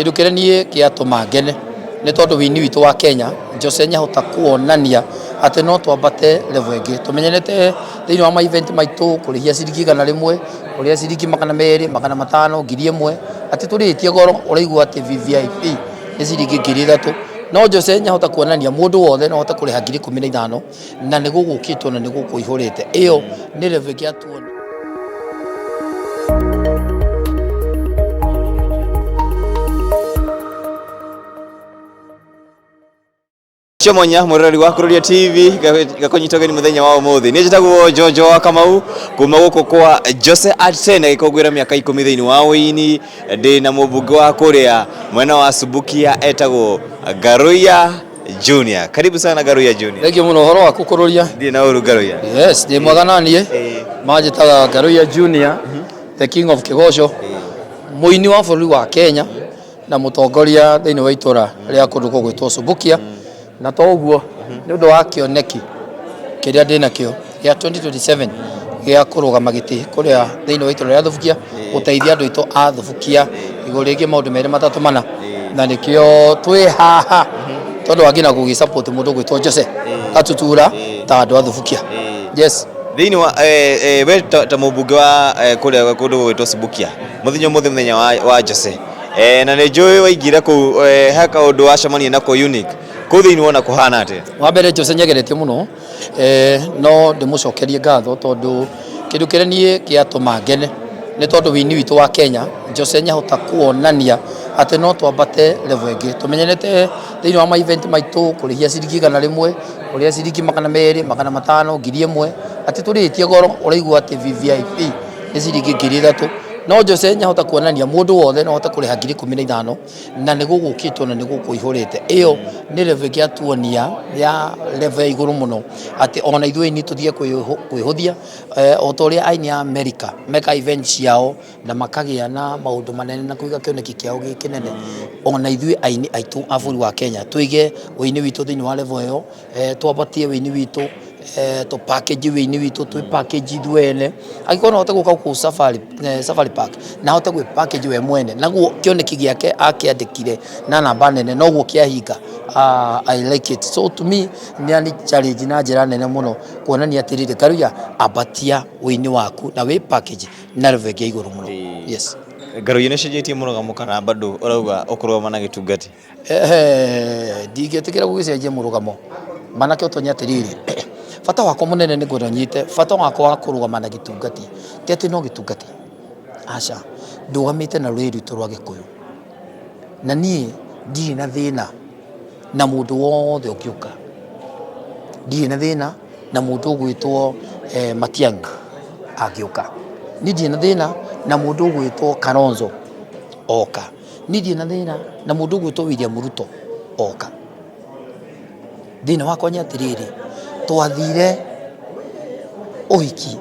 Kĩndũ kĩrĩa niĩ kĩatũma ngene nĩ tondũ wĩini witũ wa Kenya, Jose nĩahota kuonania atĩ no twambate level ĩngĩ. Tũmenyerete thĩinĩ wa ma event maitũ kũrĩhia ciringi 100, kũrĩha ciringi 200, 500, 1000, atĩ tũrĩhĩtie goro ũraigua atĩ VVIP nĩ ciringi 3000. No Jose nĩahota kuonania mũndũ wothe no ahote kũrĩha 15,000 na nĩ gũgũkĩtwo na nĩ gũkũihũrĩte. Ĩyo nĩ level ĩngĩ atuonia. Cio mwanya mwĩroreri wa Kururia TV gakũnyita ũgeni mũthenya wa ũmũthĩ. Niĩ njĩtagwo Jojo wa Kamau kuma gũkũ kwa Jose Arten agĩkũngũĩra mĩaka 10 thĩinĩ wa ũini. Ndĩ na mũmbunge wa kũrĩa mwena wa Subukia etagwo Ngaruiya Junior. Karibu sana Ngaruiya Junior. Thengiũ mũno ũhoro waku Kururia. Ndirĩ na ũru Ngaruiya. Yes, ndĩ mwega naniĩ. Manjĩtaga Ngaruiya Junior, the king of Kĩgoco, mũini wa bũrũri wa Kenya na mũtongoria thĩinĩ wa itũra rĩa kũndũ gũgwĩtwo Subukia. Na to ũguo, nĩ ũndũ wa kĩoneki kĩrĩa ndĩ nakĩo gĩa 2027 gĩa kũrũgama gĩtĩ kũrĩa thĩinĩ wa itũra rĩa Thubukia gũteithia andũ aitũ a Thubukia igũrũ rĩgiĩ maũndũ merĩ matatũ mana, na nĩkĩo twĩ haha tondũ wa nginya gũgĩ support mũndũ ũgwĩtwo Jose Gatutura ta andũ a Thubukia. Yes. Thĩinĩ wa we ta mũmbunge wa kũrĩa kũndũ gũgwĩtwo Subukia, mũthenya ũmũthĩ mũthenya wa Jose, na nĩ njũĩ waingĩra kũu, he kaũndũ wacemania nako unique kũu thĩinĩ, wona kũhana atĩa? Wa mbere Jose nĩageretie mũno, no ndĩmũcokerie ngatho tondũ kĩndũ kĩrĩa niĩ kĩatũma ngene nĩ tondũ wĩini witũ wa Kenya, Jose nĩahota kuonania atĩ no twambate level ĩngĩ. Tũmenyerete thĩinĩ wa ma event maitũ kũrĩhia ciringi 100, kũrĩha ciringi 200, 500, 1000, atĩ tũrĩhĩtie goro ũraigua atĩ VVIP nĩ ciringi 3000. No Jose nĩahota kuonania mũndũ wothe no ahote kũrĩha 15,000 na nĩ gũgũkĩtwo na nĩ gũkũihũrĩte. Ĩyo nĩ level ĩngĩ atuonia ya level ya igũrũ mũno atĩ ona ithuĩ aini tũtige kwĩhũthia, o ta ũrĩa aini a America mekaga event ciao na makagĩa na maũndũ manene na kũiga kĩoneki kĩao gĩ kĩnene, ona ithuĩ aini aitũ a bũrũri wa Kenya tũige ũini witũ thĩinĩ wa level ĩyo, twambatie ũini witũ, tũ package ũini witũ, twĩ package ithuĩ ene. Angĩkorwo no ahote gũka gũkũ Safari Park na ahote gwĩ package we mwene, naguo kĩoneki gĩake akĩandĩkire na namba nene noguo kĩahinga, I like it. So to me nĩ challenge na njĩra nene mũno kuonania atĩrĩrĩ, Ngaruiya ambatia ũini waku na wĩ package na level ĩngĩ ya igũrũ mũno. Yes. Ngaruiya nĩ ũcenjetie mũrũgamo kana bado ũrauga ũkũrũgama na gĩtungati? Ndingĩtĩkĩra gũgĩcenjia mũrũgamo, manake ũtonye atĩrĩrĩ, bata wakwa mũnene nĩ ngwenda nyite, bata wakwa wa kũrũgama na gĩtungati ti atĩ no gĩtungati, aca, ndũgamĩte na rũrĩrĩ rwitũ rwa Gĩkũyũ, na niĩ ndirĩ na thĩna na mũndũ wothe ũngĩũka, ndirĩ na thĩna na mũndũ ũgwĩtwo Matiang'i angĩũka, niĩ ndirĩ na thĩna na mũndũ ũgwĩtwo Kalonzo oka. Niĩ ndirĩ na thĩna na mũndũ ũgwĩtwo William Ruto oka. Thĩna wakwa nĩ atĩrĩrĩ, twathire ũhiki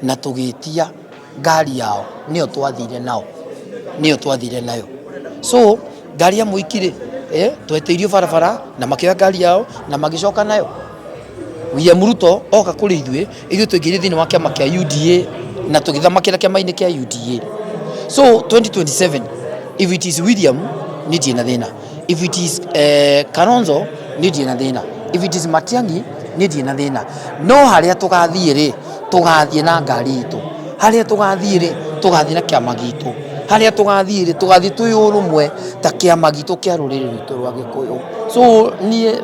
na tũgĩtia ngari yao, nĩyo twathire nao, nĩyo twathire nayo. So ngari ya mũhiki rĩ, twetĩirio barabara na makĩoya ngari yao na magĩcoka nayo. William Ruto oka kũrĩ ithuĩ, ithuĩ twaingĩrire thĩinĩ wa kĩama kĩa UDA na tũgĩthamakĩra kĩama-inĩ kĩa UDA. So 2027 if it is William niĩ ndirĩ na thĩna, if it is Kalonzo niĩ ndirĩ na thĩna, if it is Matiang'i niĩ ndirĩ na thĩna. No harĩa tũgathiĩ rĩ, tũgathiĩ na ngari itũ, harĩa tũgathiĩ rĩ, tũgathiĩ na kĩama gitũ, harĩa tũgathiĩ rĩ, tũgathiĩ twĩ ũrũmwe ta kĩama gitũ kĩa rũrĩrĩ rwitũ rwa Gĩkũyũ. So niĩ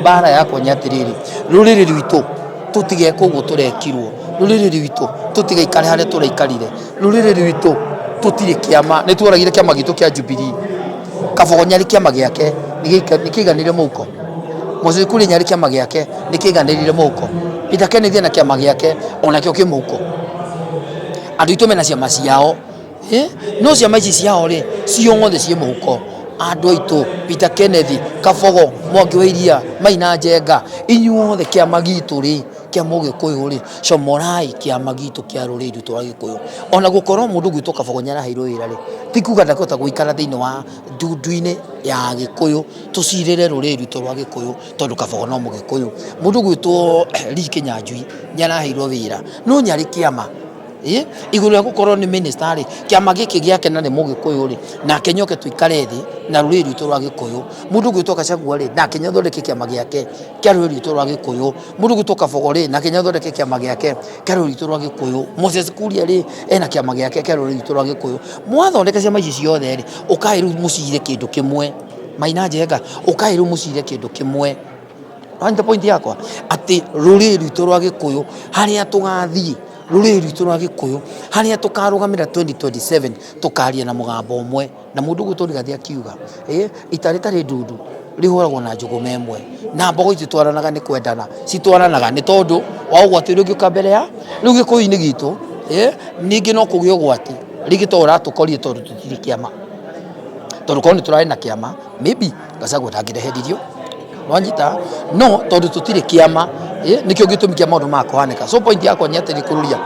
mbara yakwa nĩ atĩrĩrĩ, rũrĩrĩ rwitũ tũtigeke ũguo tũrekirwo, rũrĩrĩ rwitũ tũtigaikare harĩa tũraikarire, rũrĩrĩ rwitũ tũtirĩ kĩama, nĩ tuoragire kĩama gitũ kĩa Jubilee, Kabogo nĩ arĩ kĩama gĩake nĩ kĩaiganĩire mũhuko, Moses Kuria nĩ arĩ kĩama gĩake nĩ kĩaiganĩrire mũhuko, Peter Kenneth ena kĩama gĩake onakĩo kĩ mũhuko, andũ aitũ mena ciama ciao. No ciama ici ciao rĩ, ciothe ciĩ mũhuko. Andũ aitũ, Peter Kenneth, Kabogo, Mwangi wa Iria, Maina Njenga, inyuothe kĩama gitũ rĩ, kĩa mũgĩkũyũ rĩ, comorai kĩama gitũ kĩa rũrĩrĩ rwitũ rwa Gĩkũyũ. Ona gũkorwo mũndũ ũgwĩtwo Kabogo nĩ araheirwo wĩra rĩ, ti kuga ndakũhota gũikara thĩinĩ wa ndundu-inĩ ya Gĩkũyũ tũcirĩre rũrĩrĩ rwitũ rwa Gĩkũyũ tondũ Kabogo no mũgĩkũyũ. Mũndũ ũgwĩtwo Lee Kinyanjui nĩ araheirwo wĩra, no nĩ arĩ kĩama. Ĩ igũrũ rĩa gũkorwo nĩ minister rĩ, kĩama gĩkĩ gĩake na nĩ mũgĩkũyũ rĩ, nake nyoke tũikare thĩ na rũrĩrĩ rwitũ rwa gĩkũyũ. Mũndũ ũgwĩtwo Gachagua rĩ, nake nĩathondeke kĩama gĩake kĩa rũrĩrĩ rwitũ rwa gĩkũyũ. Mũndũ ũgwĩtwo Kabogo rĩ, nake nĩathondeke kĩama gĩake kĩa rũrĩrĩ rwitũ rwa gĩkũyũ. Moses Kuria rĩ, ena kĩama gĩake kĩa rũrĩrĩ rwitũ rwa gĩkũyũ. Mwathondeka ciama ici ciothe rĩ, ũkai rĩu mũcire kĩndũ kĩmwe. Maina Njenga, ũkai rĩu mũcire kĩndũ kĩmwe. Wanyita point yakwa? Atĩ rũrĩrĩ rwitũ rwa gĩkũyũ harĩa tũgathiĩ, rũrĩrĩ rwitũ rwa gĩkũyũ harĩa tũkarũgamĩra 2027 tũkaria na mũgambo ũmwe. Na mũndũ ũgwĩtwo Rigathĩ akiuga, ĩ ita rĩtarĩ ndundu rĩhũragwo na njũgũma ĩmwe. Na mbogo ititwaranaga nĩ kwendana, citwaranaga nĩ tondũ wa ũgwati ũrĩa ũngĩũka mbere ya rĩu gĩkũyũ-inĩ gitũ. Ĩ ningĩ no kũgĩe ũgwati rĩngĩ to ũratũkorire tondũ tũtirĩ kĩama, tondũ korwo nĩ tũrarĩ na kĩama maybe Gachagua ndangĩreheririo, nwanyita, no tondũ tũtirĩ kĩama nĩkĩo gĩtũmi kĩa maũndũ maya kũhanĩka. So point yakwa nĩ atĩ kũrũria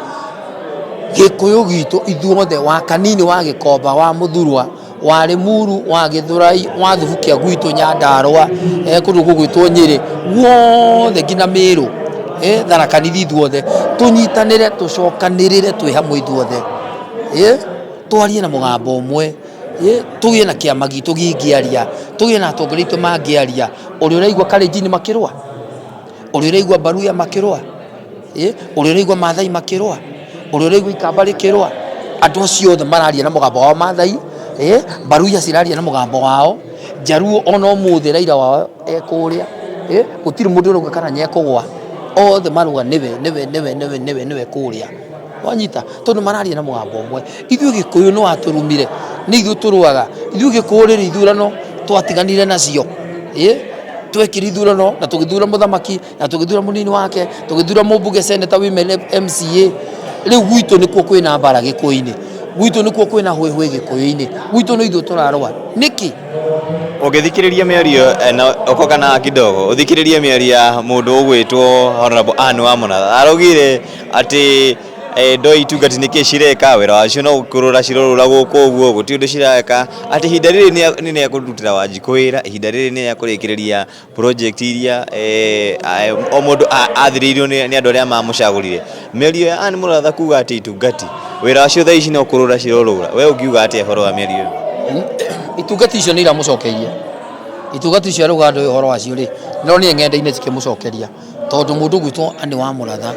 gĩkũyũ gitũ ithuothe, wa Kanini, wa Gĩkomba, wa Mũthurwa, wa Limuru, wa Gĩthũrai, wa Thubukia gwitũ Nyandarũa, kũndũ gũgwĩtwo Nyĩrĩ, guothe nginya Mĩrũ, Tharaka Nithi, ithuothe tũnyitanĩre, tũcokanĩrĩre twĩ hamwe ithuothe, twarie na mũgambo ũmwe, tũgĩe na kĩama gitũ gĩngĩaria, tũgĩe na atongoria aitũ mangĩaria. Ũrĩa ũraigua Kalenjin makĩrũa, ũrĩa ũraigua Baluya makĩrũa, ũrĩa ũraigua Maathai makĩrũa, ũrĩa ũraigua Ikamba rĩkĩrũa, andũ acio othe mararia na mũgambo wao Maathai, Baluya ciraria na mũgambo wao, Jaluo ona ũmũthĩ Raila wao e kũrĩa, gũtirĩ mũndũ ũrauga kana nĩ ekũgũa, othe marauga nĩwe nĩwe nĩwe nĩwe nĩwe nĩwe kũrĩa. Wanyita? Tondũ mararia na mũgambo ũmwe. Ithuĩ Gĩkũyũ nĩ watũrumire, nĩ ithuĩ tũrũaga. Ithuĩ Gĩkũyũ rĩrĩ ithurano twatiganire nacio. Ĩ twekire ithurano na tũgĩthura mũthamaki na tũgĩthura mũnini wake, tũgĩthura mũmbunge, senator, women rep, MCA. Rĩu gwitũ nĩkuo kwĩna mbara Gĩkũyũ-inĩ, gwitũ nĩkuo kwĩna hũĩhũĩ Gĩkũyũ-inĩ, gwitũ nĩ ithuĩ tũrarũa. Nĩkĩ? Ũngĩthikĩrĩria mĩario na oko kana kidogo ũthikĩrĩrie mĩario ya mũndũ ũgwĩtwo Honorable Anne Wamũratha, araugire atĩ ndoi itungati nĩkĩ cireka, wĩra wacio no kũrũra cirorũra gũkũ ũguo, gũtirĩ ũndũ cireka, atĩ ihinda rĩrĩ nĩ rĩa kũrutĩra Wanjikũ wĩra, ihinda rĩrĩ nĩ rĩa kũrĩkĩrĩria project iria o mũndũ athĩrĩirio nĩ andũ arĩa mamũcagũrire. Mĩario ya Anne Mũratha kuga atĩ itungati wĩra wacio thaa ici no kũrũra cirorũra, we ũngiuga atĩa ũhoro wa mĩario ĩyo? Itungati icio nĩ iramũcokeirie. Itungati icio arauga andũ ũhoro wacio rĩ, no niĩ ng'enda-inĩ cikĩmũcokeria. Tondũ mũndũ ũgwĩtwo Anne wa Mũratha,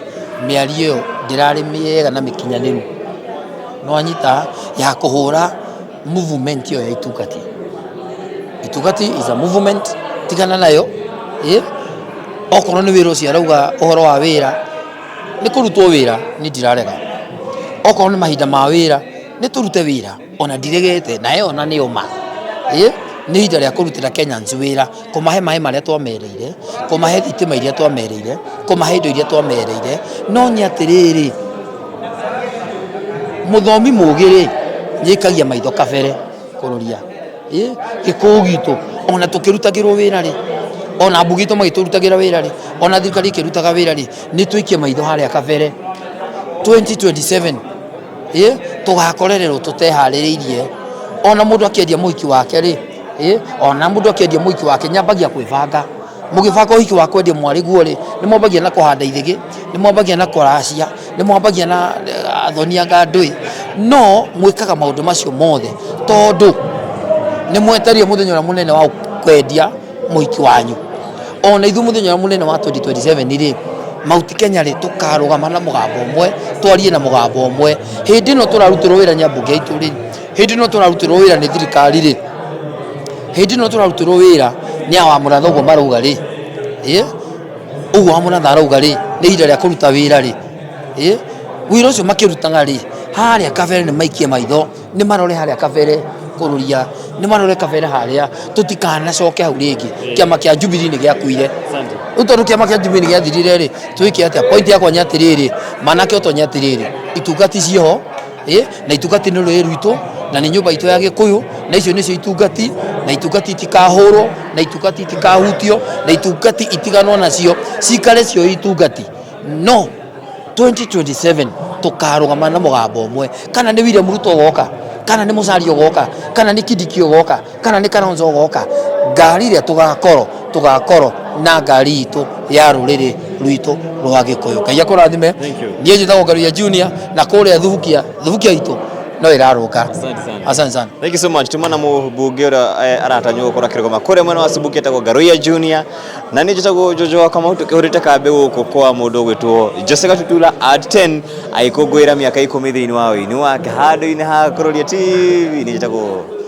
mĩario ĩyo ndĩrarĩ mĩega na mĩkinyanĩru. Nĩ wanyita? Ya kũhũra movement ĩyo ya itungati. Itungati is a movement, tigana nayo. Ĩ okorwo nĩ wĩra ũcio arauga ũhoro wa wĩra, nĩ kũrutwo wĩra, niĩ ndirarega. Okorwo nĩ mahinda ma wĩra, nĩ tũrute wĩra, ona ndiregete, na ĩyo ona nĩyo ma. Ĩ nĩ ihinda rĩa kũrutĩra Kenyans wĩra, kũmahe maĩ marĩa twamerĩire, kũmahe thitima iria twamerĩire, kũmahe indo iria twamerĩire. No nĩ atĩrĩrĩ, mũthomi mũgĩ rĩ, nĩ aikagia maitho kabere kũrũria. Ĩ gĩkũyũ gitũ ona tũkĩrutagĩrwo wĩra rĩ, ona mbunge itũ magĩtũrutagĩra wĩra rĩ, ona thirikari ĩkĩrutaga wĩra rĩ, nĩ tũikie maitho harĩa kabere 2027 ĩ tũgakorererwo tũteharĩrĩirie. Ona mũndũ akĩendia mũhiki wake rĩ, ĩ ona mũndũ akĩendia mũhiki wake nyambagia kwĩbanga. Mũgĩbanga ũhiki wa kwendia mwarĩ guo rĩ, nĩ mwambagia na kũhanda ithĩgĩ, nĩ mwambagia na kũracia, nĩ mwambagia na athoni anga ndũĩ, no mwĩkaga maũndũ macio mothe tondũ nĩ mwetereire mũthenya ũrĩa mũnene wa kwendia mũhiki wanyu. Ona ithuĩ mũthenya ũrĩa mũnene wa 2027 rĩ, Mount Kenya rĩ, tũkarũgama na mũgambo ũmwe, twarie na mũgambo ũmwe. Hĩndĩ ĩno tũrarutĩrwo wĩra nĩ ambunge aitũ rĩ, hĩndĩ ĩno tũrarutĩrwo wĩra nĩ thirikari rĩ, hĩndĩ ĩno tũrarutĩrwo wĩra nĩ awa Mũratha ũguo marauga rĩ, ĩ ũguo wa Mũratha arauga rĩ, nĩ ihinda rĩa kũruta wĩra rĩ, ĩ wĩra ũcio makĩrutaga rĩ, harĩa kabere nĩ maikie maitho, nĩ marore harĩa kabere kũrũria, nĩ marore kabere harĩa, tũtikanacoke hau rĩngĩ. Kĩama kĩa Jubilee nĩ gĩakuire. Rĩu tondũ kĩama kĩa Jubilee nĩ gĩathirire rĩ, twĩke atĩa? Point yakwa nĩ atĩrĩrĩ, manake ũtonye atĩrĩrĩ, itungati ciĩho, ĩ na itungati nĩ rũrĩrĩ rwitũ na nĩ nyũmba itũ ya gĩkũyũ, na icio nĩcio itungati, na itungati itikahũrwo, na itungati itikahutio, na itungati itiganwo nacio, cikare cio itungati. No 2027 tũkarũgama na mũgambo ũmwe, kana nĩ William Ruto ũgoka, kana nĩ Musalia ũgoka, kana nĩ Kindiki ũgoka, kana nĩ Kalonzo ũgoka, ngari ĩrĩa tũgakorwo, tũgakorwo na ngari itũ ya rũrĩrĩ rwitũ rwa Gĩkũyũ. Ngai akũrathime. Thank you. Niĩ njĩtagwo Ngaruiya Junior, na kũrĩa Thubukia, Thubukia itũ no ĩrarũka. Asante sana. Asante sana. Thank you so much. Tumana mũmbunge ũrĩa aratanywo gũkorwo akĩrũgama kũrĩa mwena wa Subukia etagwo Ngaruiya Junior, na niĩ njĩtagwo Jojo wa Kamau, tũkĩhũrĩte kambĩ gũkũ kwa mũndũ ũgwĩtwo Jose Gatutura at 10 agĩkũngũĩra mĩaka 10 thĩinĩ wa ũini wake handũ-inĩ ha Kururia TV. Niĩ njĩtagwo